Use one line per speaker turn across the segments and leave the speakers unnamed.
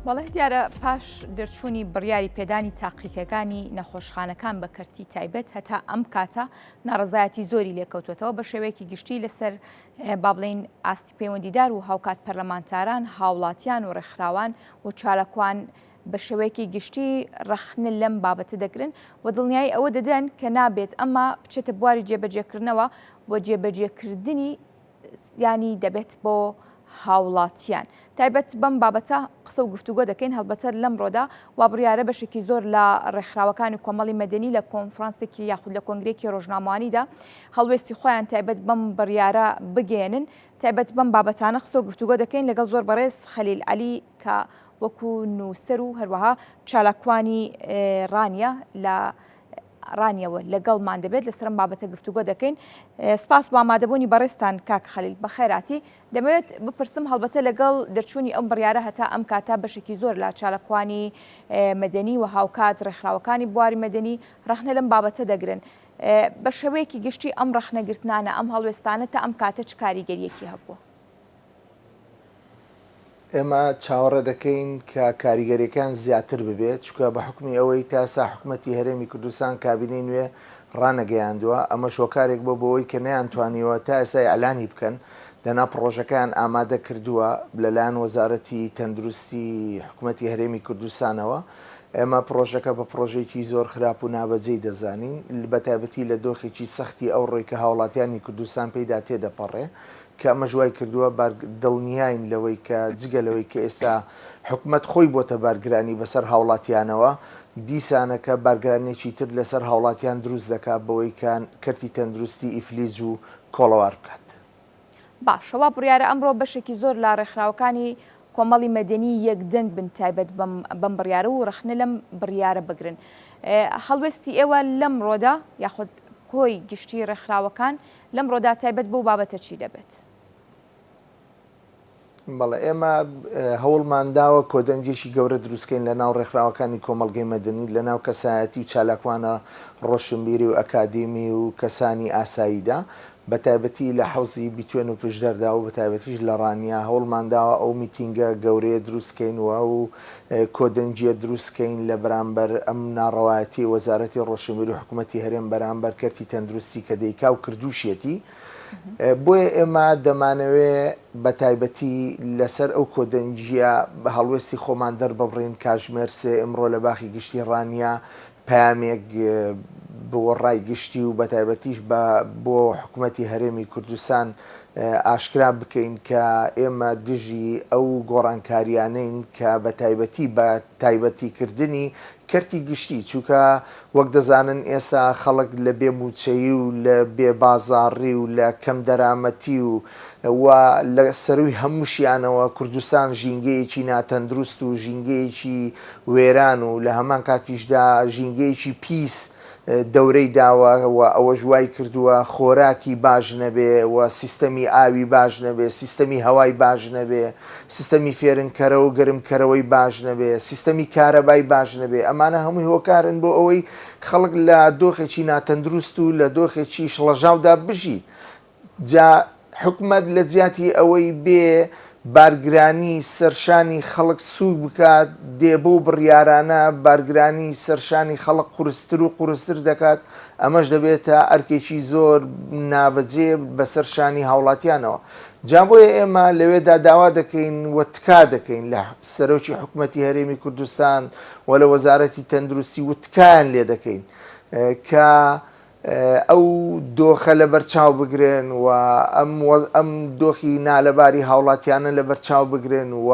بەڵێ دیارە پاش دەرچوونی بڕیاری پێدانی تاقیکەکانی نەخۆشخانەکان بە کەرتی تایبەت هەتا ئەم کاتە ناڕەزایەتی زۆری لێکەوتوێتەوە بە شێوەیەکی گشتی لەسەر با بڵێین ئاستی پەیوەندیدار و هاوکات پەرلەمانتاران هاوڵاتیان و ڕێکخراوان و چالاکوان بە شێوەیەکی گشتی ڕەخنە لەم بابەتە دەگرن و دڵنیایی ئەوە دەدەن کە نابێت ئەمە بچێتە بواری جێبەجێکردنەوە و جێبەجێکردنی زیانی دەبێت بۆ هاوڵاتیان. تایبەت بەم بابەتە قسە و گفتوگۆ دەکەین، هەڵبەتە لەمڕۆدا وا بڕیارە بەشێکی زۆر لە ڕێکخراوەکانی کۆمەڵی مەدەنی لە کۆنفرانسێکی یاخود لە کۆنگرەیەکی ڕۆژنامەوانیدا هەڵوێستی خۆیان تایبەت بەم بڕیارە بگەیەنن. تایبەت بەم بابەتانە قسە و گفتوگۆ دەکەین لەگەڵ زۆر بەڕێز خەلیل عەلی کە وەکو نووسەر و هەروەها چالاکوانی ڕانیە لە ڕانیەوە لەگەڵمان دەبێت لەسەر ئەم بابەتە گفتوگۆ دەکەین. سپاس بۆ ئامادەبوونی بەڕێزتان کاک خەلیل بەخێراتی. دەمەوێت بپرسم هەڵبەتە لەگەڵ دەرچوونی ئەم بڕیارە هەتا ئەم کاتە بەشێکی زۆر لە چالاکوانی مەدەنی و هاوکات ڕێکخراوەکانی بواری مەدەنی ڕەخنە لەم بابەتە دەگرن. بە شێوەیەکی گشتی ئەم ڕەخنەگرتنانە، ئەم هەڵوێستانە تا ئەم کاتە چ کاریگەرییەکی هەبووە؟
ئێمە چاوەڕێ دەکەین کە کاریگەریەکان زیاتر ببێت، چونکە بە حوکمی ئەوەی تا ئێستا حکومەتی هەرێمی کوردستان کابینەی نوێ ڕانەگەیاندووە، ئەمەش هۆکارێک بووە بۆ ئەوەی کە نەیانتوانیوە تا ئێستا ئیعلانی بکەن، دەنا پڕۆژەکەیان ئامادە کردووە لەلایەن وەزارەتی تەندروستی حکومەتی هەرێمی کوردستانەوە. ئێمە پڕۆژەکە بە پڕۆژەیەکی زۆر خراپ و نابەجێی دەزانین، بەتایبەتی لە دۆخێکی سەختی ئەوڕۆی کە هاوڵاتیانی کوردستان پێیدا تێدەپەڕێ. کە ئەمەش وای کردووە بار دڵنیاین لەوەی کە جگە لەوەی کە ئێستا حکومەت خۆی بۆتە بارگرانی بەسەر هاوڵاتیانەوە، دیسانەکە بارگرانیەکی تر لەسەر هاوڵاتیان دروست دەکات بەوەی کە کەرتی تەندروستی ئیفلیج و کۆڵەوار بکات.
باشە وا بڕیارە ئەمڕۆ بەشێکی زۆر لە ڕێکخراوەکانی کۆمەڵی مەدەنی یەک دەنگ بن تایبەت بەم بڕیارە و ڕەخنە لەم بڕیارە بگرن. هەڵوێستی ئێوە لەمڕۆدا یاخود کۆی گشتی ڕێکخراوەکان لەمڕۆدا تایبەت بەو بابەتە چی دەبێت؟
بەڵێ ئێمە هەوڵمان داوە کۆدەنگێکی گەورە دروستکەین لە ناو ڕێکخراوەکانی کۆمەڵگەی مەدەنی، لە ناو کەسایەتی و چالاکوانە ڕۆشنبیری و ئەکادیمی و کەسانی ئاساییدا، بە تایبەتی لە حەوزی بیتوێن و پشدەردا و بە تایبەتیش لە ڕانیە هەوڵمان داوە ئەو میتینگە گەورەیە دروستکەین و ئەو کۆدەنگییە دروستکەین لە بەرامبەر ئەم ناڕەوایەتیەی وەزارەتی ڕۆشنبیری و حکومەتی هەرێم بەرامبەر کەرتی تەندروستی کە دەیکا و کردووشیەتی. بۆیە ئێمە دەمانەوێ بە تایبەتی لەسەر ئەو کۆدەنگییە هەڵوێستی خۆمان دەرببڕین، کاژمێر سێ ئمڕۆ لە باخی گشتی ڕانیە پەیامێک بۆ ڕای گشتی و بەتایبەتیش بە بۆ حکومەتی هەرێمی کوردستان ئاشکرا بکەین کە ئێمە دژی ئەو گۆڕانکاریانەین کە بە تایبەتی بە تایبەتی کردنی کەرتی گشتی چونکە وەک دەزانن ئێستا خەڵک لە بێ مووچەیی و لە بێ بازاڕی و لە کەم دەرامەتی و و لە سەرووی هەمووشیانەوە کوردستان ژینگەیەکی ناتەندروست و ژینگەیەکی وێران و لە هەمان کاتیشدا ژینگەیەکی پیس دەورەی داوە و ئەوەش وای کردووە خۆراکی باش نەبێ و سیستەمی ئاوی باش نەبێ، سیستەمی هەوای باش نەبێ، سیستەمی فێرنکەرە و گەرمکەرەوەی باش نەبێ، سیستەمی کارەبای باش نەبێ، ئەمانە هەمووی هۆکارن بۆ ئەوەی خەڵک لە دۆخێکی ناتەندروست و لە دۆخێکی شڵەژاودا بژیت. جا حکومەت لە جیاتی ئەوەی بێ بارگرانی سەرشانی خەڵک سووک بکات، دێ بەو بڕیارانە بارگرانی سەرشانی خەڵک قورستر و قورستر دەکات، ئەمەش دەبێتە ئەرکێکی زۆر نابەجێ بەسەر شانی هاوڵاتیانەوە. جا بۆیە ئێمە لەوێدا داوا دەکەین و تکا دەکەین لە سەرۆکی حکومەتی هەرێمی کوردستان و لە وەزارەتی تەندروستی و تکایان لێ دەکەین کە ئەو دۆخە لەبەرچاو بگرن و ئەم ئەم دۆخی نالەباری هاوڵاتیانە لەبەرچاو بگرن و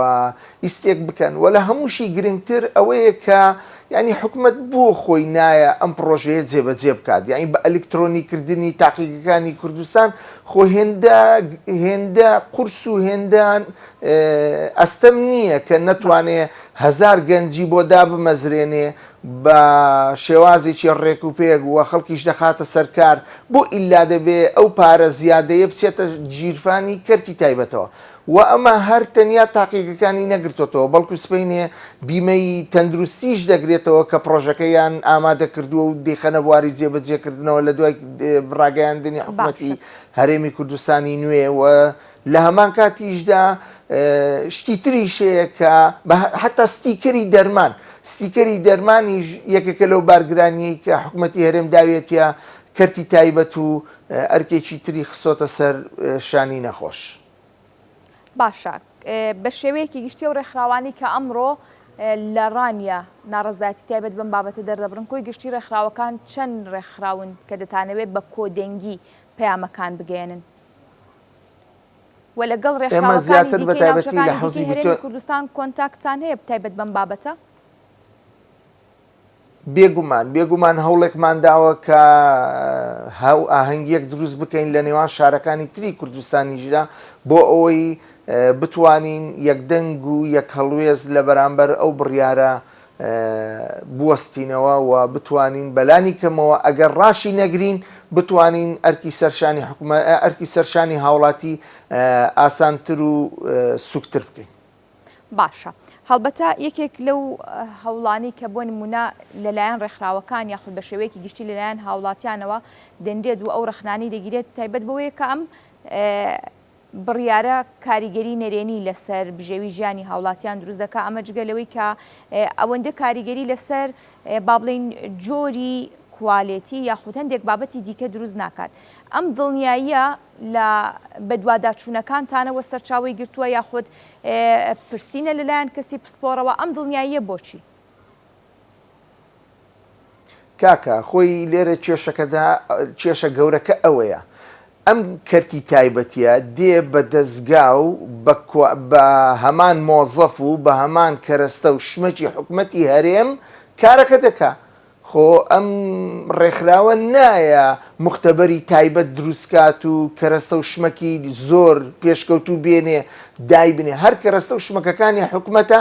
ئیستێک بکەن و لە هەمووشی گرنگتر ئەوەیە کە یعنی حکومەت بۆ خۆی نایە ئەم پڕۆژەیە جێبەجێ بکات یعنی بە ئەلکترۆنی کردنی تاقیگەکانی کوردستان خۆ هێندە هێندە قورس و هێندە ئەستەم نییە کە نەتوانێ هەزار گەنجی بۆ دابمەزرێنێ بە شێوازێکی ڕێک و پێک و خەڵکیش دەخاتە سەر کار، بۆ ئیلا دەبێ ئەو پارە زیادەیە بچێتە گیرفانی کەرتی تایبەتەوە و ئەمە هەر تەنیا تاقیگەکانی نەگرتۆتەوە بەڵکو سبەینێ بیمەی تەندروستیش دەگرێتەوە کە پڕۆژەکەیان ئامادە کردووە و دەیخەنە بواری جێبەجێکردنەوە لە دوای ڕاگەیاندنی حکومەتی
باشە.
هەرێمی کوردستانی نوێ و لە هەمان کاتیشدا شتی تریش هەیە کە حتا ستیکەری دەرمان ستیکەری دەرمانیش یەکێکە لەو بارگرانیەی کە حکومەتی هەرێم داوێتە کەرتی تایبەت و ئەرکێکی تری خستۆتە سەر شانی نەخۆش.
باشە بە شێوەیەکی گشتی ئەو ڕێکخراوانەی کە ئەمڕۆ لە ڕانیە ناڕەزایەتی تایبەت بەم بابەتە دەردەبڕن کۆی گشتی ڕێکخراوەکان چەند ڕێکخراون کە دەتانەوێت بە کۆدەنگی پەیامەکان بگەیەنن و لەگەڵ
ئێمە
ڕێکخراوەکانی
زیاتر بە
دیکەی
تایبەتی لە
ناوچەکانی
حەوزی
دیکەی هەرێمی
بیتۆ
کوردستان کۆنتاکتان هەیە تایبەت بەم بابەتە؟
بێگومان بێگومان هەوڵێکمان داوە کە هاوئاهەنگییەک دروست بکەین لە نێوان شارەکانی تری کوردستانیشدا بۆ ئەوەی بتوانین یەکدەنگ و یەکهەڵوێست لە بەرامبەر ئەو بڕیارە بوەستینەوە و بتوانین بەلانی کەمەوە ئەگەر ڕاشی نەگرین بتوانین ئەرکی سەرشانی حکومە ئەرکی سەرشانی هاوڵاتی ئاسانتر و سوکتر بکەین.
باشە هەڵبەتە یەکێک لەو هەوڵانەی کە بۆ نمونە لەلایەن ڕێکخراوەکان یاخود بە شێوەیەکی گشتی لەلایەن هاوڵاتیانەوە دەنرێت و ئەو ڕەخنانەی دەگیرێت تایبەت بەوەیە کە ئەم بڕیارە کاریگەری نەرێنی لەسەر بژێوی ژیانی هاوڵاتیان دروست دەکات ئەمە جگە لەوەی کە ئەوەندە کاریگەری لەسەر با بڵێین جۆری کوالێتی یاخود هەندێک بابەتی دیکە دروست ناکات ئەم دڵنیاییە لە بەدواداچوونەکانتانەوە سەرچاوەی گرتووە یاخود پرسینە لەلایەن کەسی پسپۆڕەوە ئەم دڵنیاییە بۆچی؟
کاکە خۆی لێرە کێشەکەدا کێشە گەورەکە ئەوەیە ئەم کەرتی تایبەتیە دێ بە دەزگا و بە بە هەمان مۆزەف و بە هەمان کەرەستە و شمەکی حکومەتی هەرێم کارەکە دەکا خۆ ئەم ڕێکخراوە نایە موختەبەری تایبەت دروستکات و کەرەستە و شمەکی زۆر پێشکەوتوو بێنێ دایبنێ، هەر کەرەستە و شمەکەکانی حکومەتە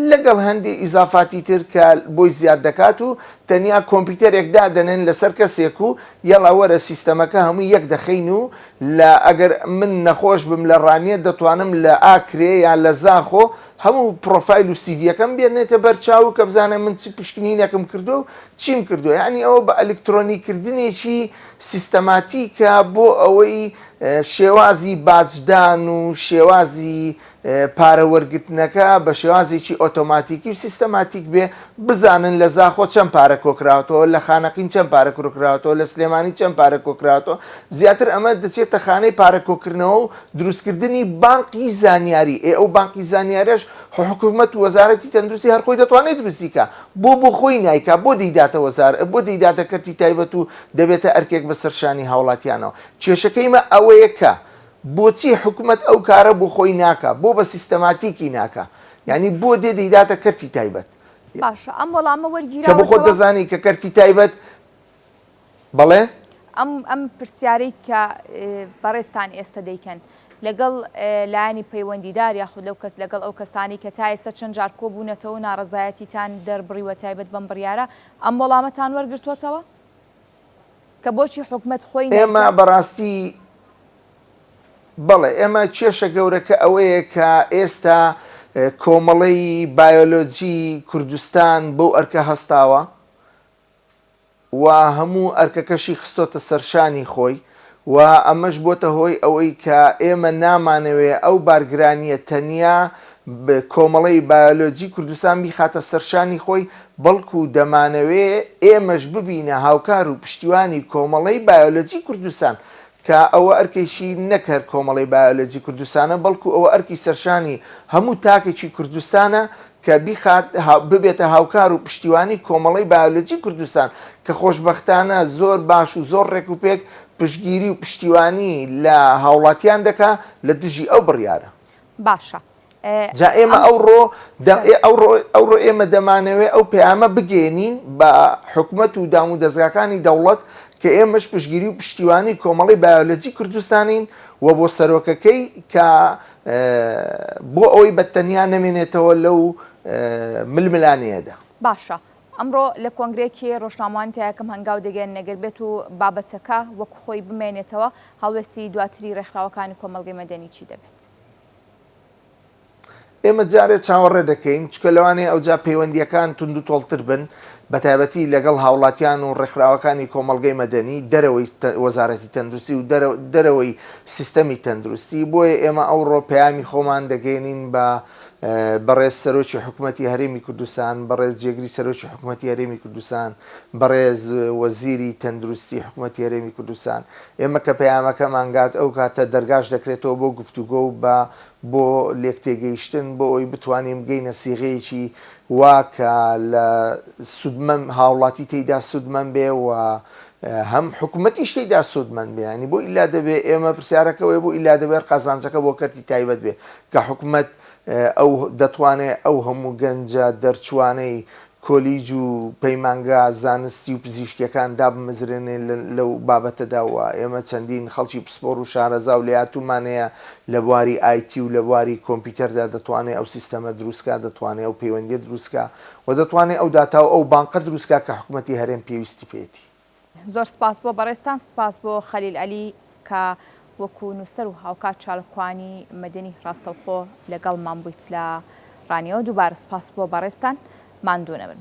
لەگەڵ هەندێ ئیزافاتی تر کە بۆی زیاد دەکات و تەنیا کۆمپیوتەرێک دادەنێن لەسەر کەسێک و یەڵا وەرە سیستەمەکە هەمووی یەک دەخەین و لە ئەگەر من نەخۆش بم لە ڕانیە دەتوانم لە ئاکرێ یان لە زاخۆ هەموو پڕۆفایل و سیڤیەکەم بێنێتە بەر چاو و کە بزانێ من چ پشکنینێکم کردووە و چیم کردووە یانی ئەوە بە ئەلکترۆنی کردنێکی سیستەماتیکە بۆ ئەوەی شێوازی باجدان و شێوازی پارە وەرگرتنەکە بە شێوازێکی ئۆتۆماتیکی و سیستەماتیک بێ بزانن لە زاخۆ چەند پارە کۆکراوەتەوە لە خانەقین چەند پارە کرۆکراوەتەوە لە سلێمانی چەند پارە کۆکراوەتەوە زیاتر ئەمە دەچێتە خانەی پارە کۆکردنەوە و دروستکردنی بانقی زانیاری، ئێ ئەو بانقی زانیاریەش خۆ حکومەت و وەزارەتی تەندروستی هەر خۆی دەتوانێت دروستی کا، بۆ بۆ خۆی نایکا، بۆ دەیداتە وەزار بۆ دەیداتە کەرتی تایبەت و دەبێتە ئەرکێک بەسەر شانی هاوڵاتیانەوە؟ کێشەکەی مە ئەوەیە کە بۆچی حکومەت ئەو کارە بۆ خۆی ناکا، بۆ بە سیستەماتیکی ناکا؟ یانی بۆ دێ دەیداتە کەرتی تایبەت؟
باشە ئەم وەڵامە
کە بۆ خۆت
وەرگیراوەتەوە؟
دەزانی کە کەرتی تایبەت بەڵێ؟
ئەم ئەم پرسیارەی کە بەڕێزتان ئێستە دەیکەن لەگەڵ لایەنی پەیوەندیدار یاخود لەو کەس لەگەڵ ئەو کەسانەی کە تا ئێستا چەند جار کۆبوونەتەوە و ناڕەزایەتیتان دەربڕیوە تایبەت بەم بڕیارە ئەم وەڵامەتان وەرگرتووەتەوە کە بۆچی حکومەت خۆی
ئێمە
نایکا؟
بەڕاستی بەڵێ ئێمە کێشە گەورەکە ئەوەیە کە ئێستا کۆمەڵەی بایۆلۆجی کوردستان بەو ئەرکە هەستاوە و هەموو ئەرکەکەشی خستۆتە سەرشانی خۆی و ئەمەش بۆتە هۆی ئەوەی کە ئێمە نامانەوێ ئەو بارگرانییە تەنیا کۆمەڵەی بایۆلۆجی کوردستان بیخاتە سەرشانی خۆی بەڵکو دەمانەوێ ئێمەش ببینە هاوکار و پشتیوانی کۆمەڵەی بایۆلۆجی کوردستان کە ئەوە ئەرکێکی نەک هەر کۆمەڵەی بایۆلۆجی کوردستانە بەڵکو ئەوە ئەرکی سەرشانی هەموو تاکێکی کوردستانە کە بیخات ببێتە هاوکار و پشتیوانی کۆمەڵەی بایۆلۆجی کوردستان کە خۆشبەختانە زۆر باش و زۆر ڕێکوپێک پشتگیری و پشتیوانی لە هاوڵاتیان دەکا لە دژی ئەو بڕیارە.
باشە
جا ئێمە ئەوڕۆ ئەوڕۆ ئێمە دەمانەوێ ئەو پەیامە بگەیەنین بە حکومەت و دام و دەزگاکانی دەوڵەت کە ئێمەش پشتگیری و پشتیوانی کۆمەڵەی بایۆلۆجی کوردستانین و بۆ سەرۆکەکەی کە بۆ ئەوەی بە تەنیا نەمێنێتەوە لەو ململانێیەدا.
باشە ئەمڕۆ لە کۆنگرەیەکی ڕۆژنامەوانی تا یەکەم هەنگاو دەگەیەنن ئەگەر بێت و بابەتەکە وەک خۆی بمێنێتەوە هەڵوێستی دواتری ڕێکخراوەکانی کۆمەڵگەی مەدەنی چی دەبێت؟
ئێمە جارێ چاوەڕێ دەکەین، چونکە لەوانەیە ئەوجا پەیوەندییەکان توندوتۆڵتر بن، بەتایبەتی لەگەڵ هاوڵاتیان و ڕێکخراوەکانی کۆمەڵگەی مەدەنی دەرەوەی وەزارەتی تەندروستی و دەرەوەی سیستەمی تەندروستی، بۆیە ئێمە ئەوڕۆ پەیامی خۆمان دەگەیەنین بە بەڕێز سەرۆکی حکومەتی هەرێمی کوردستان، بەڕێز جێگری سەرۆکی حکومەتی هەرێمی کوردستان، بەڕێز وەزیری تەندروستی حکومەتی هەرێمی کوردستان، ئێمە کە پەیامەکەمان گات ئەو کاتە دەرگاش دەکرێتەوە بۆ گفتوگۆ و بە بۆ لێکتێگەیشتن بۆ ئەوەی بتوانین بگەینە سیغەیەکی وا کە لە سوودمەند هاوڵاتی تێیدا سوودمەند بێ و هەم حکومەتیش تێیدا سوودمەند بێ ینی بۆ ئیلا دەبێ ئێمە پرسیارەکەوەی بۆ ئیلا دەبێت قازانجەکە بۆ کەرتی تایبەت بێ کە حکومەت ئەو دەتوانێت ئەو هەموو گەنجە دەرچوانەی کۆلیج و پەیمانگا زانستی و پزیشکیەکان دابمەزرێنێ لەو بابەتەدا و ئێمە چەندین خەڵکی پسپۆڕ و شارەزا و لێهاتوومان هەیە لە بواری ئایتی و لە بواری کۆمپیوتەردا دەتوانێ ئەو سیستەمە دروستکا دەتوانێ ئەو پەیوەندیە دروستکا و دەتوانێ ئەو داتا و ئەو بانقە دروستکا کە حکومەتی هەرێم پێویستی پێیەتی.
زۆر سپاس بۆ بەڕێزتان، سپاس بۆ خەلیل عەلی کە وەکو نووسەر و هاوکات چاالکوانی مەدەنی ڕاستەوخۆ لەگەڵمان بوویت لە ڕانیەوە، دووبارە سپاس بۆ بەڕێزتان، ماندوو نەبن.